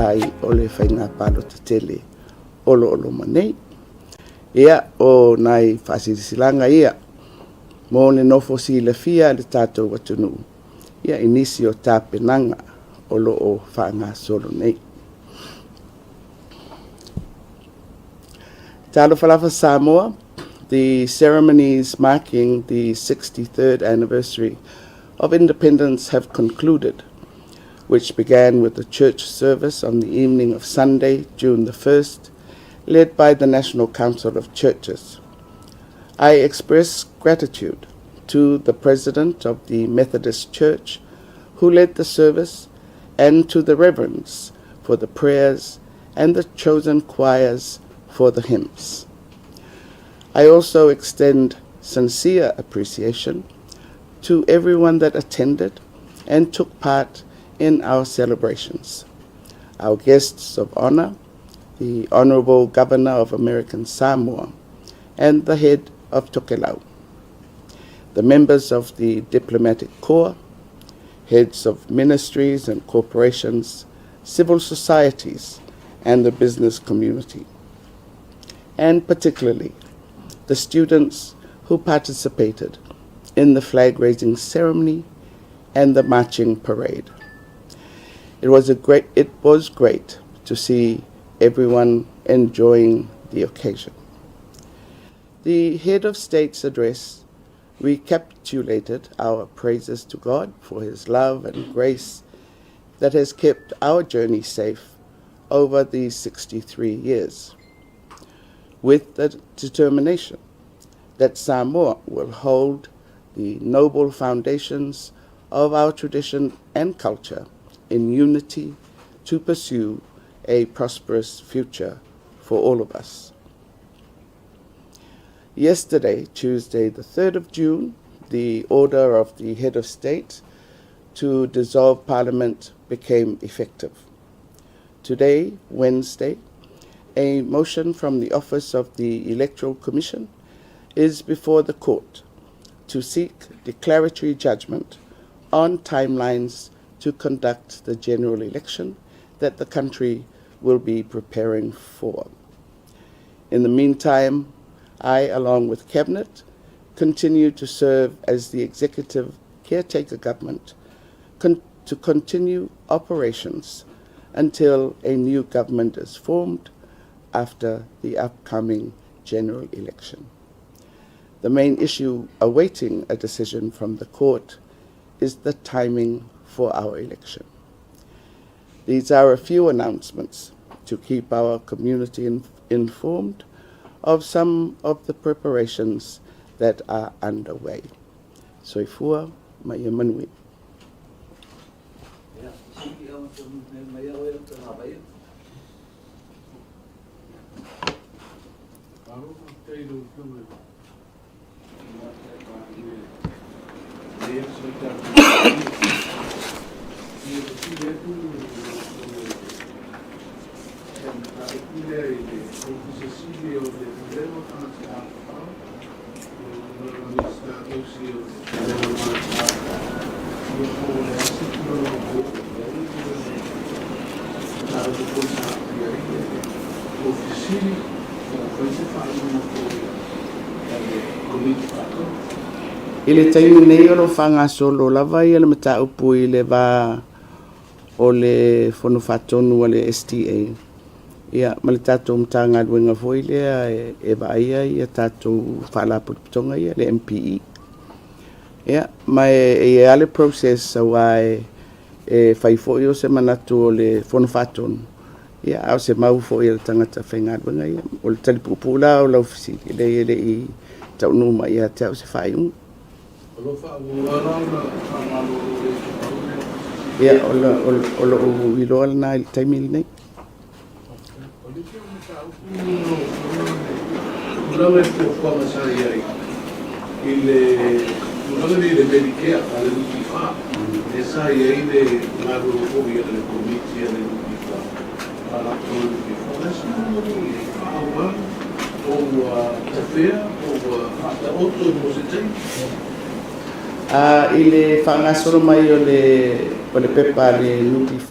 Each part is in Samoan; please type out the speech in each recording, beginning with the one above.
tusa ai o le faiga palota tele o lo o loma nei. Ia, o nai faasilasilaga ia mo le nofo silafia a le tatou atunuu ia i nisi o tapenaga o lo o faagasolo nei. Talofa lava Samoa, the ceremonies marking the 63rd anniversary of independence have concluded, which began with the church service on the evening of Sunday, June the 1st, led by the National Council of Churches. I express gratitude to the President of the Methodist Church who led the service and to the Reverends for the prayers and the chosen choirs for the hymns. I also extend sincere appreciation to everyone that attended and took part in our celebrations. Our guests of honor, the Honorable Governor of American Samoa, and the head of Tokelau, the members of the diplomatic corps, heads of ministries and corporations, civil societies, and the business community, and particularly the students who participated in the flag raising ceremony and the marching parade. It was, a great, it was great to see everyone enjoying the occasion. The head of state's address recapitulated our praises to God for his love and grace that has kept our journey safe over these 63 years, with the determination that Samoa will hold the noble foundations of our tradition and culture in unity to pursue a prosperous future for all of us. Yesterday, Tuesday, the 3rd of June, the order of the head of state to dissolve parliament became effective. Today, Wednesday, a motion from the Office of the Electoral Commission is before the court to seek declaratory judgment on timelines to conduct the general election that the country will be preparing for. In the meantime, I, along with Cabinet, continue to serve as the executive caretaker government to continue operations until a new government is formed after the upcoming general election. The main issue awaiting a decision from the court is the timing for our election. These are a few announcements to keep our community informed of some of the preparations that are underway. Soifua ma ia manuia. I le taimi nei o lo o faagasolo lava ia le mataupu i le va o le Fono Faatonu a le STA ia ma le tatou Matagaluega foi lea e vaaia ia tatou Faalapotopotoga ia, le MPE. Ia, ma e i ai lava le process aua e fai foi o se manatu o le Fono Faatonu, ia, a o se mau foi a le tagata faigaluega ia. O le tali puupuu la o lau fesili, e leai e le i taunuu mai ia te au se faaiuga. O lo o faaauau la ona faamalolo le ituau lea? Ia, o lou iloa lena i le taimi lenei. O le isi o mataupu lau Afioga o le tulaga i fuafuaga sa i ai i le tulaga lenei i le Medicare a le NPF, lea sa i ai le galuega foi a le Komiti a le NPF, Faalapotopotoga a le NPF, o le a se mea o lo o i ai? Faaauau po ua tafea po ua faataoto mo se taimi? I le faagasolo mai o le pepa a le NPF,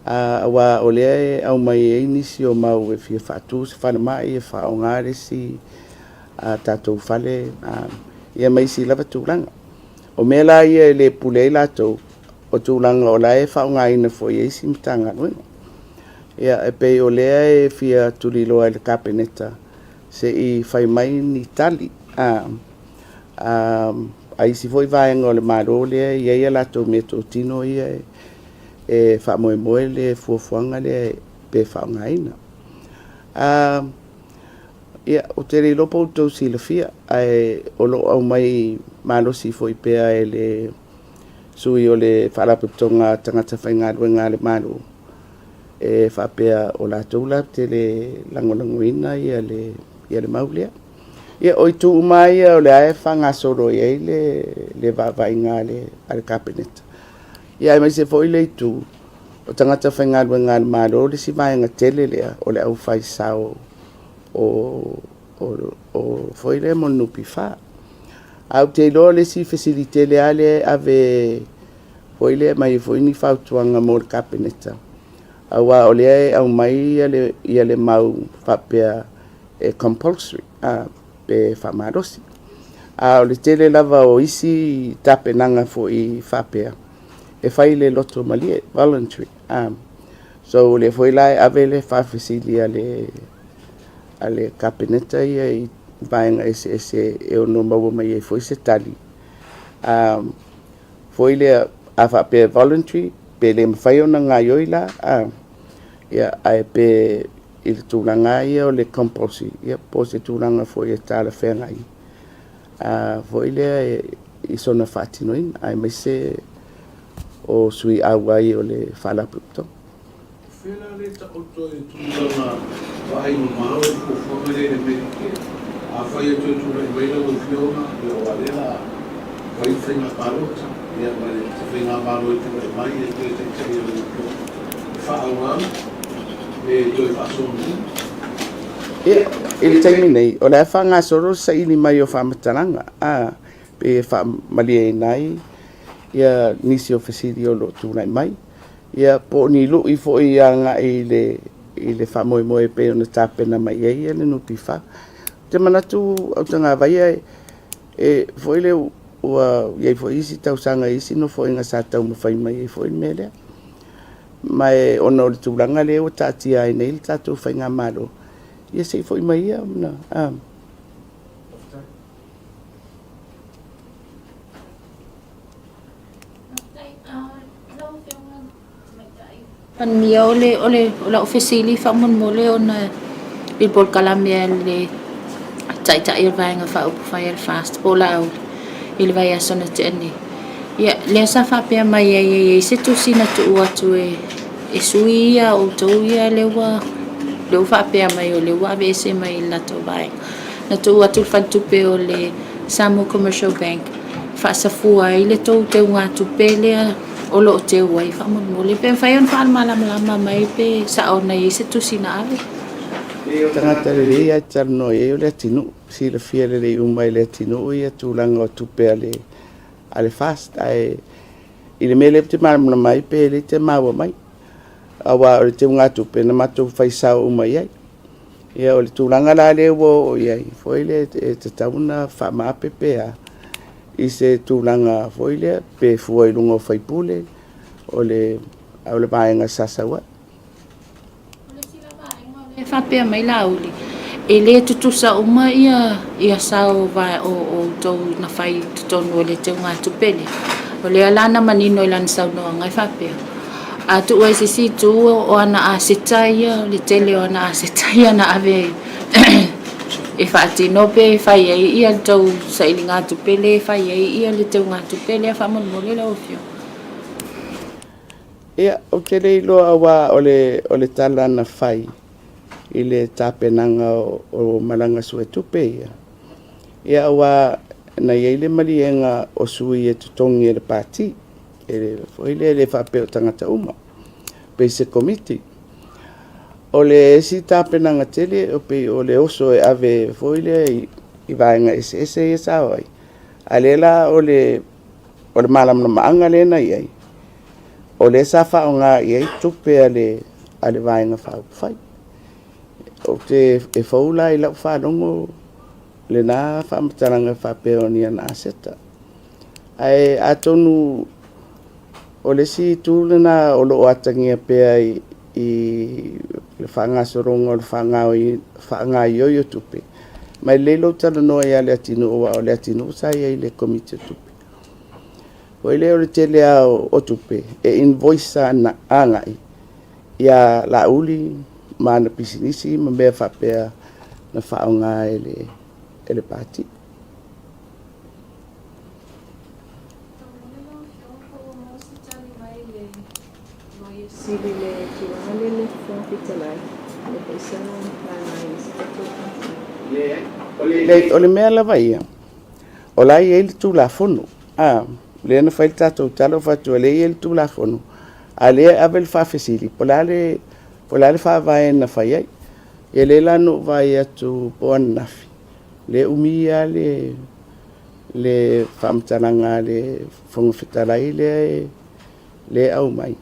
Aua o lea e aumai ai nisi o mau e fia faatu se falemai e faaaoga le isi tatou fale, ia ma isi lava tulaga. O mea la ia e le pule ai latou, o tulaga o la e faaaogaina foi e isi Matagaluega. Ia, e pei o lea e fia tuliloa e le Kapeneta se i fai mai ni tali a isi foi vaega o le Malo lea e i ai a latou meatotino ia e faamoemoe le fuafuaga lea pe faaaogaina. Ia, ou te le iloa po o outou silafia, ae o lo o aumai malosi foi pea e le sui o le Faalapotopotoga a Tagata Faigaluega a le Malo, e faapea o latou latou te le lagolagoina le mau lea. Ia, o itu uma lava ia o lea e faagasolo i ai le vaavaaiga a le Kapeneta, aemaise foi le itu o tagata faigaluega a le Malo le isi vaega tele lea o le aufai sao o foi lea mo le NPF. Ae ou te iloa o le isi fesili tele lava lea e ave foi lea e aumai ai foi ni fautuaga mo le Kapeneta, aua o lea e aumai le mau faapea e compulsory pe faamalosi. A o le tele lava o isi tapenaga foi faapea, e fai i le loto malie, voluntary. So o lea foi la e ave le faafesili a le Kapeneta ia i vaega eseese e ono maua mai ai foi se tali, foi lea a faapea e voluntary pe le mafai ona gaoioi la, ia, ae pe i le tulaga lava ia o le compulsory, ia po o se tulaga foi e talafeagai foi lea i sona faatinoina, aemaise o sui auai o le Faalapotopotoga. O fea la lea e taoto ai le tulaga vaai mamao i le fuafuaga lea i le Medicare? Afai e toe tulai mai lau Afioga, ia aua o lea o le a fai le faiga palota, ia ma le faigamalo e tulai mai e toe taitai e lau Afioga, e faaauau pe toe faasolomuli? Ia, i le taimi nei, o la e faagasolo le saili mai o faamatalaga, pe faamalieina ai ia nisi o fesili o lo o tulai mai. Ia, po o ni lui foi agai i le faamoemoe e pei ona tapena mai ai le NPF. Ou te manatu Autagavaia e foi lea ua i ai foi isi tausaga i isi nofoaiga sa taumafai mai ai foi le mea lea. Ma ona o le tulaga lea ua taatia ai nei le tatou faigamalo, ia se i foi mai ia ona... Palemia, o le, o le, o lau fesili faamolemole ona i le polokalame a le Taitai o le Vaega Faaupufai a le FAST po o Laauli i le vaiaso na tea nei. Ia, lea sa faapea mai ai e i ai se tusi na tuu atu e, e sui ia outou ia lea ua, lea ua faapea mai o lea ua aveese mai le latou vaega. Na tuu atu i le faletupe o le Samoa Commercial Bank faasafua ai le tou teugatupe lea o lo o teu ai faamolemole. Pe mafai ona faamalamalama mai pe sao na i ai se tusi na ave? O tagata lelei lava e talanoa i ai o le atunuu. Silafia lelei uma e le atunuu ia tulaga o tupe a le FAST. Ae i le mea lea ou te malamalama ai pe le te maua mai. Aua o le teugatupe na matou fai sao uma i ai. Ia o le tulaga la lea ua oo i ai, foi lea e tatau ona faamaape pe a i se tulaga foi lea pe fua i luga o faipule o le vaega sa sau ai. O le isi la vaega o lea e faapea mai Laauli, e le tutusa uma ia ia sao o outou na fai i totonu o le teugatupe lea. O lea la na manino i lana saunoaga e faapea, a tuu ai i se isi itu o ana aseta ia, o le tele o ana aseta ia na ave e faatino pe fai ai ia le tou sailigatupe lea e fai ai ia le teugatupe lea faamolemole lau Afioga. Ia, ou te le iloa aua o le tala na fai i le tapenaga o malaga suetupe ia, ia aua na i ai le maliega o sui e totogi e le Pati, e foi lea e le faapea o tagata uma, pei se komiti. O le isi tapenaga tele e pei o le oso e ave foi lea i vaega eseese ia sa o ai, a o lea la o le malamalamaaga lea na i ai, O lea sa faaaoga i ai tupe a le a le Vaega Faaupufai. Ou te e fou la i lau faalogo lena faamatalaga faapea o ni ana aseta. Ae atonu o le isi itu lena o lo o atagia pea i le faagasologa o le faagaoioi o tupe, ma e lelei lou talanoa ia Leatinuu aua o Leatinuu sa i ai i le Komiti o Tupe. Foi lea o le tele lava o tupe e invoice agai ia Laauli ma ana pisinisi ma mea faapea na faaaoga e le Pati. O le mea lava ia, o la e i ai le Tulafono, a, lea na fai le tatou tala ou fai atu o lea e i ai le Tulafono, a o lea e ave le faafesili, po o le a le, po o le a le faavae na fai ai. Ia lea la na ou vaai atu po o ananafi, lea e umi lava le le faamatalaga a le Fofoga Fetalai lea e aumai.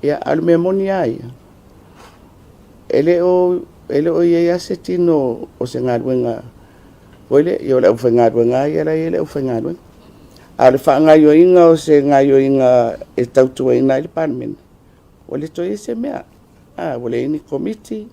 Ia, a o le mea moni lava ia, e le o i ai lava se tino o se galuega foi lea, ia o le aufaigaluega lava ia la e i ai le aufaigaluega. A o le faagaoioiga o se gaoioiga e tautuaina ai le Palemene, ua le toe i ai se mea, ua leai ni Komiti,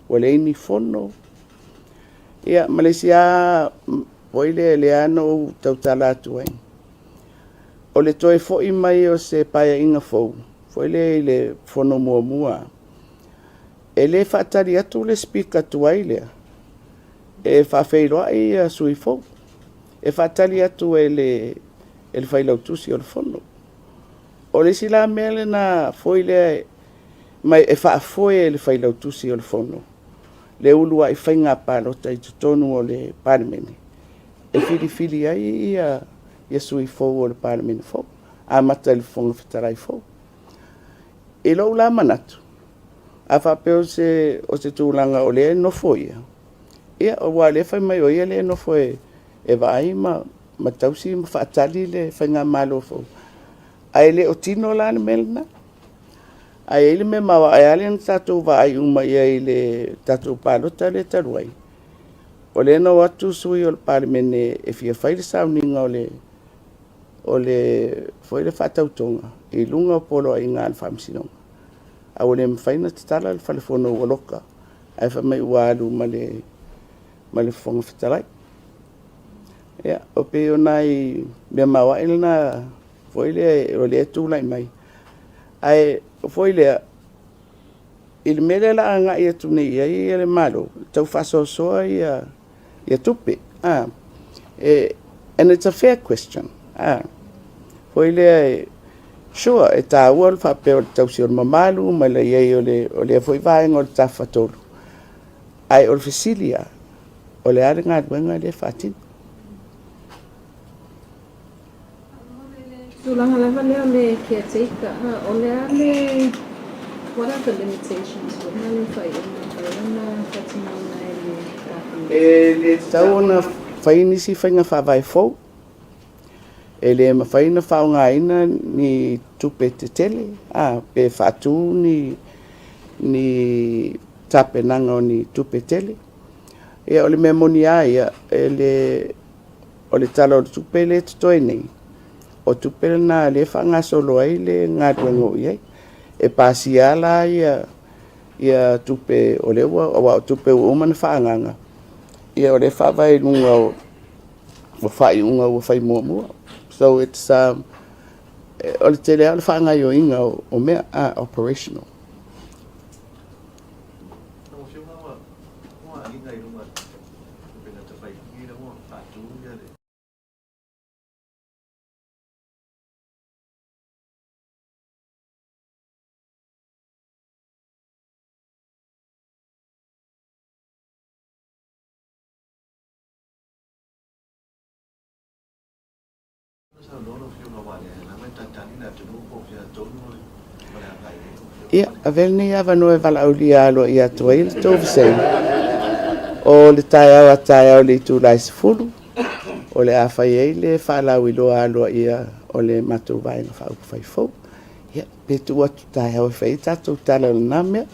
ua leai ni fono. Ia ma le isi lava foi lea lea na ou tautala atu ai, o le toe foi mai o se Paeaiga fou foi lea i le fono muamua, e le faatali atu le Speaker tuai lea e faafeiloai sui usufono fou. E faatali atu e le Failautusi o le Fono. O le isi la mea lena foi lea ma e faafoe e le Failautusi o le Fono le uluai faiga palota i totonu o le Palemene e filifili ai ia sui fou o le Palemene fou, amata i le Fofoga Fetalai fou. I lou la manatu, a faapea o se tulaga o lea e nofo ia, ia aua o lea e fai mai o ia lea e nofo e vaai ma tausi ma faatali le faigamalo fou, ae le o tino la le mea lena. Ae i ai le mea maoae lava lea na tatou vaai uma i ai i le tatou palota lea talu ai, o lea na o atu sui o le Palemene e fia fai le sauniga o le foi le faatautoga i luga o poloaiga a le Faamasinoga, ae ua le mafai ona tatala le fale fono ua loka ae fai mai ua alu ma le Fofoga Fetalai. Ia, e pei o nai mea maoae na foi lea o lea e tulai mai, ae foi lea i le mea lea o le a agai atu nei i ai le Malo, e tau faasoasoa ia tupe. And it's a fair question. Foi lea, sure, e taua le faapea o le tausi o le mamalu ma le i ai o lea foi vaega o le Tafatolu, ae o le fesili lava, o le a le galuega lea e faatino? Tulaga lava lea o le caretaker, o le a le, what are the limitations foi na le faaiuga mafai ona faatinoina e le Kapeneta? E le tatau ona fai nisi faiga faavae fou, e le mafai ona faaaogaina ni tupe tetele pe faatu ni tapenaga o ni tupe tele. Ia o le mea moni lava ia, e le o le Tala o le Tupe lea e totoe nei, o tupe lena lea e faagasolo ai le galuega o i ai. E pasia lava la ia tupe o lea ua, aua o tupe ua uma ona faaagaaga, ia o lea e faavae i luga o faaiuga ua fai muamua. So it's o le tele lava o le faagaoioiga o mea, operational. Lau Afioga ua agiga i luga Ia, avea lenei avanoa e valaaulia aloaia atu ai le tou vasega o le taeao a taeao i le itula e 10, o le a fai ai le faalauiloa aloaia o le matou Vaega Faaupufai fou. Ia, pe tuu atu taeao e fai ai tatou tala o lena mea.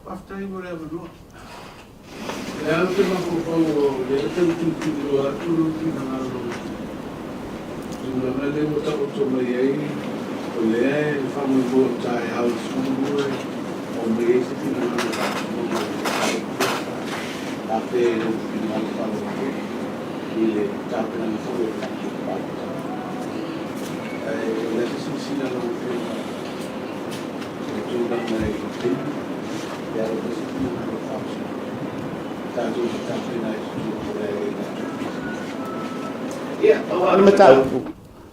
Faafetai mo le avanoa. O lea ou te mafaufau o lea e tau tilotilo atu lou finagalo i tulaga lea ua taoto mai ai, o lea e faamoemoe o taeao i le 12 e aumai ai se finagalo o le Faamasinoga i le mataupu lea sa afea i lou finagalo faalauaitele i le tapenaga foi o le tatou palota. Ae o le a se silasila a lau Afioga i le tulaga i le taimi pe a oo mai se finagalo o le Faamasinoga tatou te tapena ai i totonu o le tatou Ofisa? Ia, o le mataupu,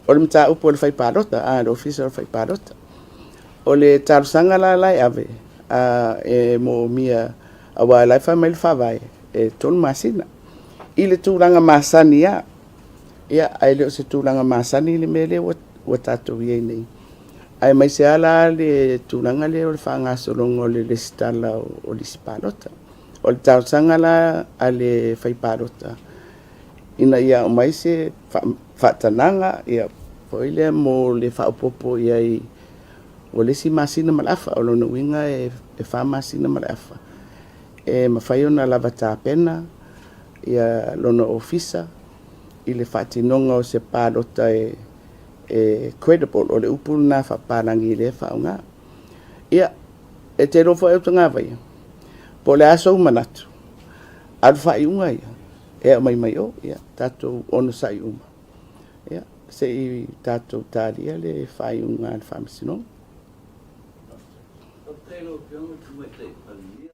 o le mataupu a le fai palota, a le Ofisa o le Fai Palota. O le talosaga la la e ave, a, e moomia, aua o la e fai mai le Faavae, e 3 masina. I le tulaga masani lava, ia, ae le o se tulaga masani le mea lea ua tatou i ai nei. Aemaise lava la le tulaga lea o le faagasologa o le resitala o lisi palota. O le talosaga la a le fai palota, ina ia aumai se faatanaga ia foi lea mo le faaopoopo i ai o le isi masina ma le afa. O lona uiga e 4 masina ma le afa e mafai ona lava tapena ia lona ofisa i le faatinoga o se palota e credible, o le upu lena faapapalagi lea e faaaoga. Ia, e te iloa foi Autagavaia, po o le a sou manatu, alu faaiuga ia e aumai mai o, ia tatou onosai uma, ia, se i tatou talia le faaiuga a le Faamasinoga. Faafetai i lau Afioga i le Tamaitai Palemia.